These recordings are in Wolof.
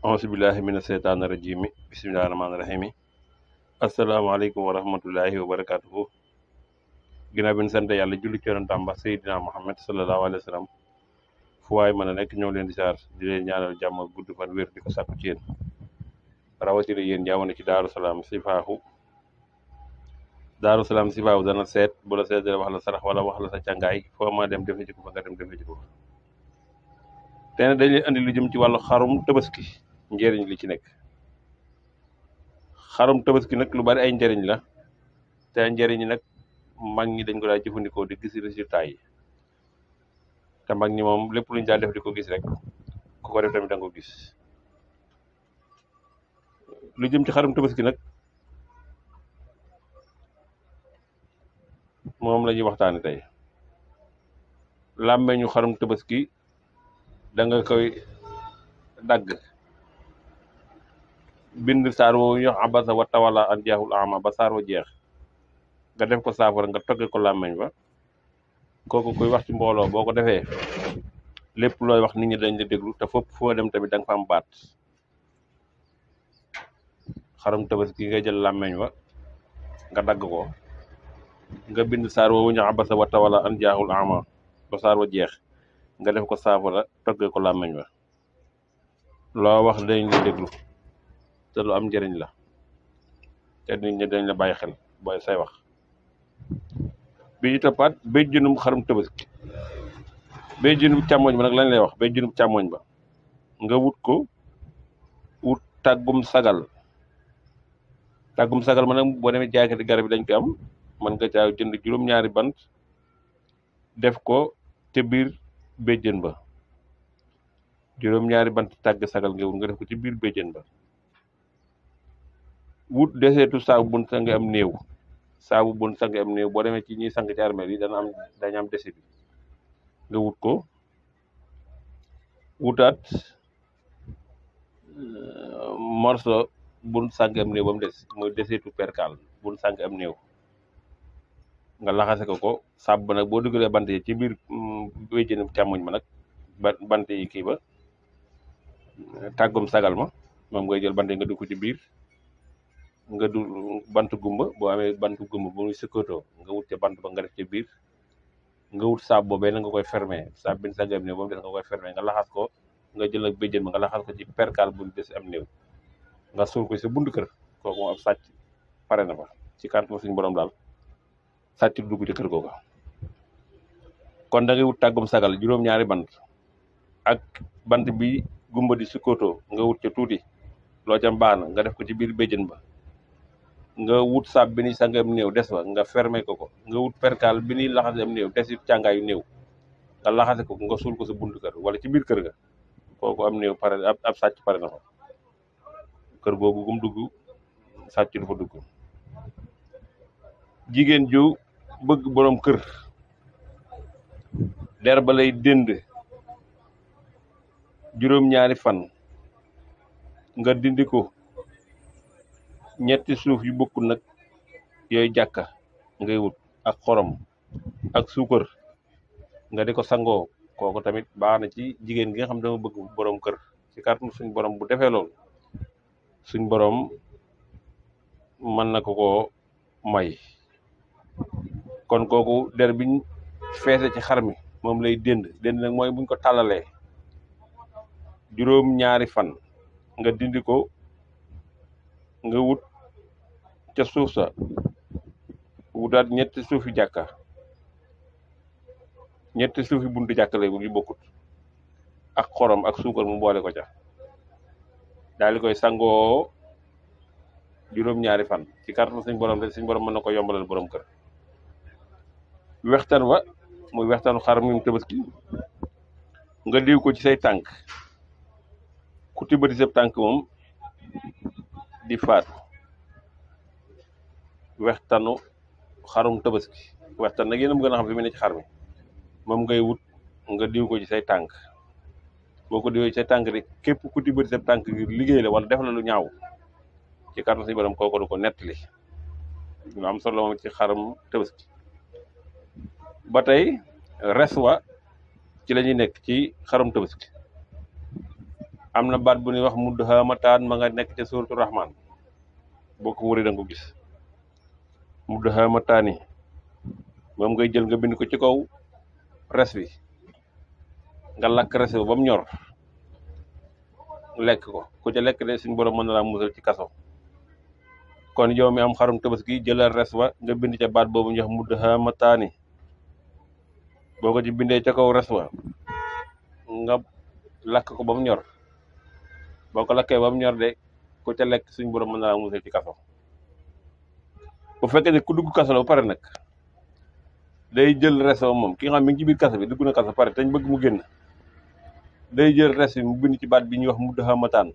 auzu billahi mina seytaani rajimi bismillahi rahmaani rahimi asalaamaaleykum wa rahmatullahi wa barakatuhu ginnaaw bi ñu sant yàlla julli ci yonentam ba Seydina Muhammad sallallahu alayhi wa sallam fu waay mën a nekk ñëw leen di saar di leen ñaanal jàmm ak gudd fan wér di ko sàkku ci yéen rawatina yéen jamono ci Daaru Salaam Sifaahu dana seet bu la seet dana wax la sarax wala wax la sa càngaay foo ma dem defe ci ko fa nga dem defe ci ko te ne dañ leen andi lu jëm ci wàllu xarum tabaski njëriñ li ci nekk xarum tabaski nag lu bari ay njëriñ la te njëriñ yi nag mag ñi dañ ko daa jëfandikoo di gis résultat yi te mag ñi moom lépp luñ daal def di ko gis rek ku ko def tamit da nga ko gis lu jëm ci xarum tabaski nag moom la ñuy waxtaane tey làmmeñu xarum tabaski da nga koy dagg bind saar woowu ñu wax abasa wa tawala an jaaxul ama ba saar wa jeex nga def ko saafara nga togge ko làmmeñ ba kooku kuy wax ci mbooloo boo ko defee lépp looy wax nit ñi dañ la déglu te fopp foo dem tamit da nga fa am baat xarum tabaski nga jël làmmeñ wa nga dagg ko nga bind saar woowu ñu abasa wa tawala an jaaxul ama ba saar wa jeex nga def ko saafara togge ko làmmeñ wa loo wax dañ la déglu te lu am njëriñ la te nit ñi dañ la bàyyi xel booy say wax bi ñu toppaat béjjënum xarum tabaski béjjënum càmmoñ ba nag lañ lay wax béjjënum càmmoñ ba nga wut tàggum sagal ma nag boo demee jaaykati garab yi dañ koy am man nga caa jënd juróom-ñaari bant def ko ca biir béjjën ba juróom-ñaari bant tàgg sagal nga wut nga def ko ci biir béjjën ba wut deseetu saabu bun sange am néew boo demee ci ñiy sang ci armeel yi dañ am dese bi nga wut ko wutaat morso bun sang am néew ba mu des mooy deseetu perkaal bun sang am néew nga laxase ko sàbb ba nag boo dugalee bant yi ci biir wéjjën càmmoñ ma nag bant yi kii ba tàggum sagal ma moom ngay jël bant yi nga dugg ko ci biir nga du bant gumba boo amee bant gumba bu muy sëkkatoo nga wut ca bant ba nga def ca biir nga wut saab boobee na nga koy fermer saab bin sangam néew ba mu des nga koy fermer nga laxas ko nga jël ak béjjën ba nga laxas ko ci perkaal bu des am néew nga suul ko sa bund kër kooku moom ab sàcc pare na fa ci kàntuma suñu borom daal sàcc dugg ci kër googa kon da ngay wut tàggum sagal juróom-ñaari bant ak bant bi gumba di sëkkatoo nga wut ca tuuti loo ca baax na nga def ko ci biir béjjën ba nga wut saab bi ni sangam néew des fa nga fermer ko nga wut perkaal bi ni laxase am néew des càngaayu néew nga laxase ko nga suul ko sa buntu kër wala ci biir kër ga kooku am néew pare ab sàcc pare na fa kër googu gum dugg sàcc du fa dugg jigéen ju bëgg borom kër der ba lay dënd juróom-ñaari fan nga dindi ko ñetti suuf yu bokkul nag yooyu jàkka ngay wut ak xorom ak suukar nga di ko sangoo kooku tamit baax na ci jigéen gi nga xam dama bëgg borom kër ci kàttanu suñ borom bu defee loolu suñ borom mën na ko may kon kooku der biñ feese ci xar mi moom lay dënd nag mooy buñ ko tàllalee juróom-ñaari fan nga dindi ko nga wut ca suuf sa wutaat ñetti suufi jàkka ñetti suufi buntu jàkka lay yu bokkut ak xorom ak suukar mu boole ko ca daal di koy sangoo juróom-ñaari fan ci kàttan suñ borom de suñ borom mën na ko yombalal borom kër wextaan wa muy wextaanu xar mi tabaski nga diw ko ci say tànk ku tibbati sa tànk moom di faatu wextanu xarum tabaski wextaan nag yéen a gën a xam fi mu ne ci xar mi moom ngay wut nga diw ko ci say tànk boo ko diwee ci say tànk rek képp ku tibbati sa tànk ngir liggéey la wala def la lu ñaaw ci kàttan si borom kooku du ko nettali lu am solo moom ci xarum tabaski ba tey res wa ci la ñuy nekk ci xarum tabaski am na baat bu ñuy wax mudhaamataan ma nga nekk ca suuratu rahmaan boo ko wëree da nga ko gis mudhaamataani moom ngay jël nga bind ko ci kaw res bi nga lakk res bi ba mu ñor lekk ko ku ca lekk de suñu borom mën na laa musal ci kaso kon yow mi am xarum tabaski jëlal res ba nga bind ca baat boobu ñu wax mudhaamataani boo ko ci bindee ca kaw res ba nga lakk ko ba mu ñor boo ko lakkee ba mu ñor de ku ca lekk suñu borom mën na laa musal ci kaso bu fekkee ne ku dugg kaso la ba pare nag day jël res ba moom ki nga xam mi ngi ci biir kaso bi dugg na kaso pare te ñu bëgg mu génn day jël res bi mu bind ci baat bi ñuy wax mudhaamataan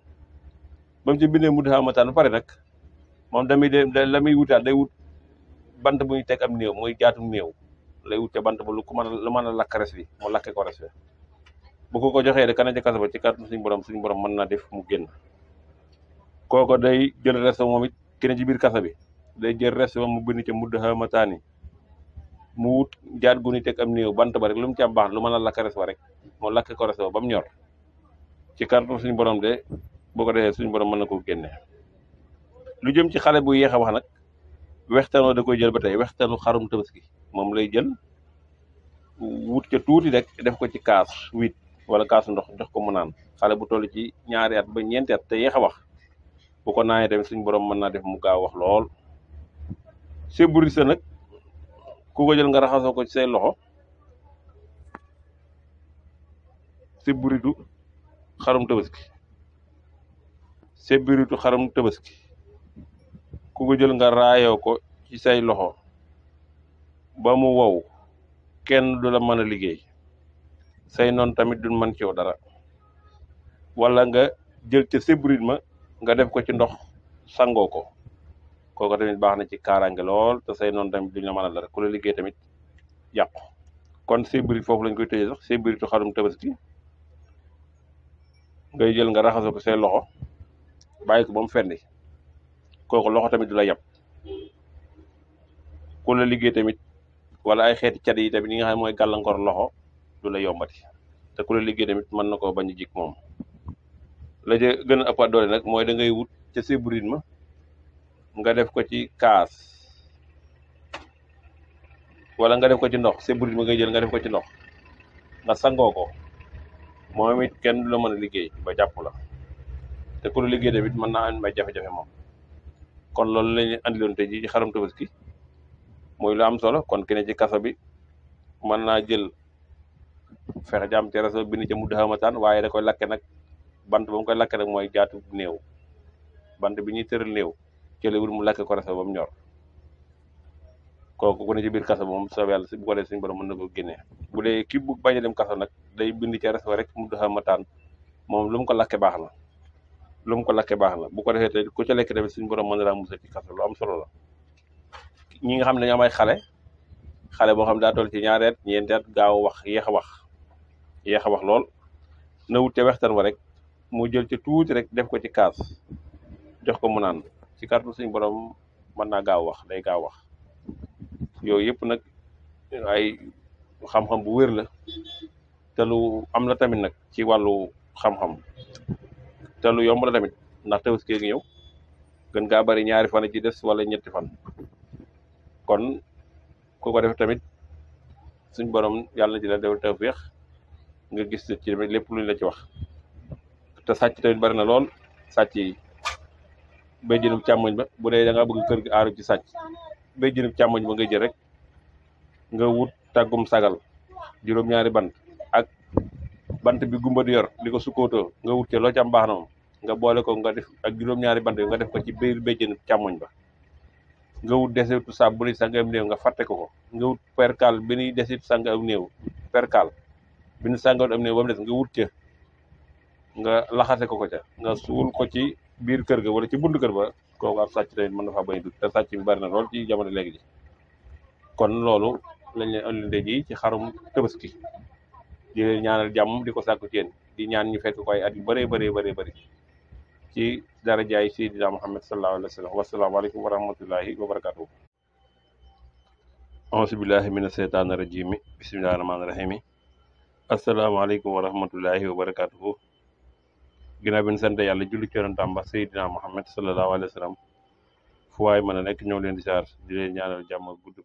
ba mu ci bindee mudhaamataan ba pare nag moom tamit la muy wutaat day wut bant bu ñu teg am néew mooy jaatum néew lay wut ca bant ba lu mën a lakk res bi mu lakkee ko res bi bu ko joxee de kana ca kaso ba ci kàttan suñu borom mën na def mu génn kooko day jël res ba moom it keneen ci biir kaso bi day jël res ba mu bind ca mudhaamataani mu wut jaat gu ñu teg am néew bant ba rek lu mu ci am baax lu mën a lakk res ba rek moo lakk ko res ba mu ñor ci kàttan suñu borom de boo ko defee suñu borom mën na ko génne lu jëm ci xale bu yéex a wax nag wextanoo da koy jël ba tey wextanu xarum tabaski moom lay jël wut ca tuuti rek def ko ci kaas wit wala kaasu ndox jox ko mu naan xale bu toll ci 2 at ba 4 at te yéex a wax bu ko naanee tamit suñu borom mën naa def mu gaaw wax lool seburi sa nag ku ko jël nga raxasoo ko ci say loxo seburitu xarum tabaski seburitu xarum tabaski ku ko jël nga raayoo ko ci say loxo ba mu wow kenn du la mën a liggéey say noonu tamit duñ mën ci yow dara wala nga jël ca sebrit ma nga def ko ci ndox sangoo ko kooku tamit baax na ci kaaraange lool te say noonu tamit duñ la mën a dara ku la liggéey tamit yàqu kon sebrit foofu lañ koy tëjee sax sebritu xarum tabaski ngay jël nga raxasoo ko say loxo bàyyi ko ba mu fendi kooku loxo tamit du la yàpp ku la liggéey tamit wala ay xeeti cat yi tamit yi nga xam ne mooy gàllankoor loxo du la yombati te ku la liggéey tamit mën na koo bañ a jik moom la ca gën a ëpp doole nag mooy da ngay wut ca sebrit ma nga def ko ci kaas wala nga def ko ci ndox sebrit ma ngay jël nga def ko ci ndox nga sangoo ko moom it kenn du la mën a liggéey ba jàpp la te ku la liggéey tamit mën naa am may jafe-jafe moom kon loolu lañu andiloon tey ji ci xarum tabaski mooy lu am solo kon keneen ci kaso bi mën naa jël fexe jàmm ci réseau bi ni ca mudhaamataan waaye da koy lakke nag bant ba mu koy lakke nag mooy jaatu néew bant bi ñuy tëral néew cëlewul mu lakke ko réseau ba mu ñor kooku ku ne ci biir kaso moom soob yàlla si bu ko dee suñu borom mën na ko génnee bu dee ki bu bañ a dem kaso nag day bind ca réseau rek mudhaamataan moom lu mu ko lakke baax na lu mu ko lakke baax na bu ko defee te ku ca lekk tamit suñu borom mën na laa musal ci kaso lu am solo la ñi nga xam ne dañoo am ay xale boo xam ne daa toll ci 2 at 4 at gaaw wax yéex a wax lool na wut te wextaan wa rek mu jël ci tuuti rek def ko ci kaas jox ko mu naan ci kàttan suñu borom mën naa gaaw wax day gaaw wax yooyu yëpp nag ay xam-xam bu wér la te lu am la tamit nag ci wàllu xam-xam te lu yomb la tamit ndax tabaski gi ñëw gën gaa bari 2 fan ci des wala 3 fan kon ku ko def tamit suñ borom yàlla na ci la defal tawfeex nga gis ci tamit lépp luñ la ci wax te sàcc tamit bari na lool sàcc yi bay jënub càmmoñ ba bu dee da ngaa bëgg kër gi aaru ci sàcc bay jënub càmmoñ ba ngay jël rek nga wut tàggum sagal juróom-2 bant ak bant bi gumba di yor li ko sukkootoo nga wut ci loo ci am baax na moom nga boole ko nga def ak juróom-2 bant nga def ko ci biir bay jënub càmmoñ ba nga wut desitu saabu bu nuy sang am néew nga fàtte ko nga wut perkal bi nuy desitu sang am néew perkal bi nu sangoon am néew ba mu des nga wut ca nga laxase ko ca nga suul ko ci biir kër ga wala ci buntu kër ba kooku ab sàcc tamit mën na faa bañ dugg te sàcc bi bari na lool ci jamono léegi ji kon loolu lañ leen andil ji ci xarum tabaski di leen ñaanal jàmm di ko sàkku ci yéen di ñaan ñu fekk ko ay at yu bëree bëri ci darajaay Seydina Muhammad sallallahu alayhi wa sallam wasalaamaaleykum wa rahmatullahi wa barakatuhu auzu billahi mina seytaani rajimi bismillahi rahmaani rahimi asalaamaaleykum wa rahmatullahi wa barakatuhu ginnaaw bi ñu sant yàlla julli ci yonentam ba Seydina Muhammad sallallahu alayhi wa sallam fu waay mën a nekk ñoo leen di saar di leen ñaanal jàmm gudd